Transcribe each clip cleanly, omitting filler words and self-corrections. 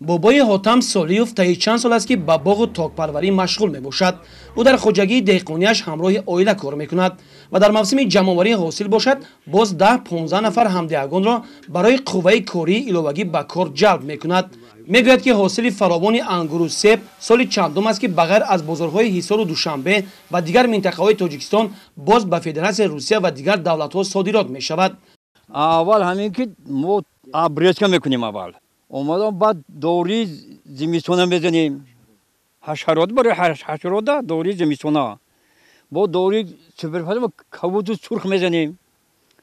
Бобои Ҳотам Солиев таи чанд сол аст, ки ба боғу токпарварӣ машғул мебошад. Ӯ дар хоҷагии деҳқонияш ҳамроҳи оила кор мекунад ва дар мавсими ҷамъоварии ҳосил бошад, боз 10-15 нафар ҳамдеҳагонро барои қувваи кории иловагӣ ба кор ҷалб мекунад. Мегӯяд, ки ҳосили фаровони ангуру себ соли чандум аст, ки ба ғайр аз бозорҳои Ҳисору Душанбе ва дигар минтақаҳои Тоҷикистон боз ба Федератсияи Русия ва дигар давлатҳо содирот мешавад. Аввал ҳамин ки мо обрезка мекунем, аввал омадам, баъд дори зимистона мезанем, ҳашарот, барои ҳашарота дори зимистона, бо дори суперфосфат кабуду сурх мезанем.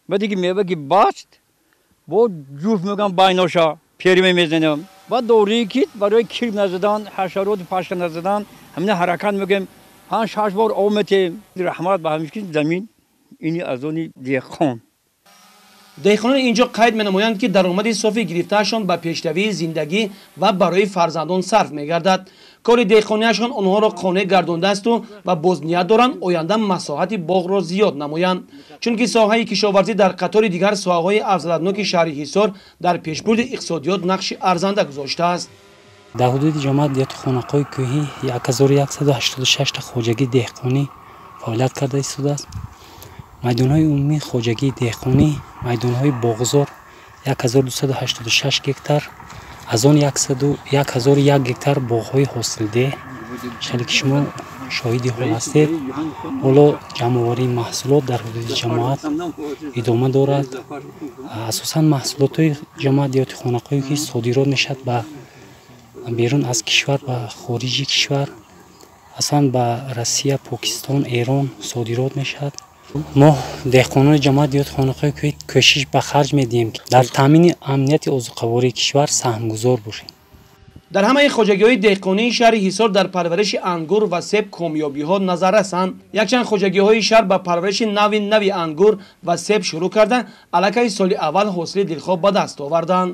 Баъд диги мева ки баст, бо ҷуф мегам, байноша перме мезанем. Баъд дории ки барои кирм назадан, ҳашароту пашка назадан, ҳамина ҳаракат мекунем. 5-6 бор об метем. Раҳмат ба ҳамин ки замин ини аз они деҳқон. Деҳқонони инҷо қайд менамоянд, ки даромади софи гирифтаашон ба пешравии зиндагӣ ва барои фарзандон сарф мегардад. Кори деҳқонияшон онҳоро қонеъ гардондаасту ва боз ният доранд, оянда масоҳати боғро зиёд намоянд, чунки соҳаи кишоварзӣ дар қатори дигар соҳаҳои афзалиятноки шаҳри Ҳисор дар пешбурди иқтисодиёт нақши арзанда гузоштааст. Дар ҳудуди ҷамоат деҳоти Хонақоҳи Кӯҳӣ 1186 та хоҷагии деҳқонӣ фаъолият карда истодааст. Майдонҳои умумии хоҷагии деҳқонӣ, майдонҳои боғзор 1286 гектар, аз он 1001 гектар боғҳои ҳосилдеҳ. Хеле ки шумо шоҳиди ҳол ҳастед, ҳоло ҷамъоварии маҳсулот дар ҳудуди ҷамоат идома дорад. Асосан маҳсулотҳои ҷамоат деҳоти Хонақоҳи ки содирот мешавад ба берун аз кишвар, ба хориҷи кишвар, аслан ба Россия, Покистон, Эрон содирот мешавад. Мо, деҳқонони ҷамоат деҳоти Хонақоҳи Кӯҳӣ, кӯшиш ба харҷ медиҳем, ки дар таъмини амнияти озуқавории кишвар саҳмгузор бошем. Дар ҳамаи хоҷагиҳои деҳқонии шаҳри Ҳисор дар парвариши ангур ва себ комёбиҳо назаррасанд. Якчанд хоҷагиҳои шаҳр ба парвариши нави нави ангур ва себ шурӯъ карда, аллакай соли аввал ҳосили дилхоҳ ба даст оварданд.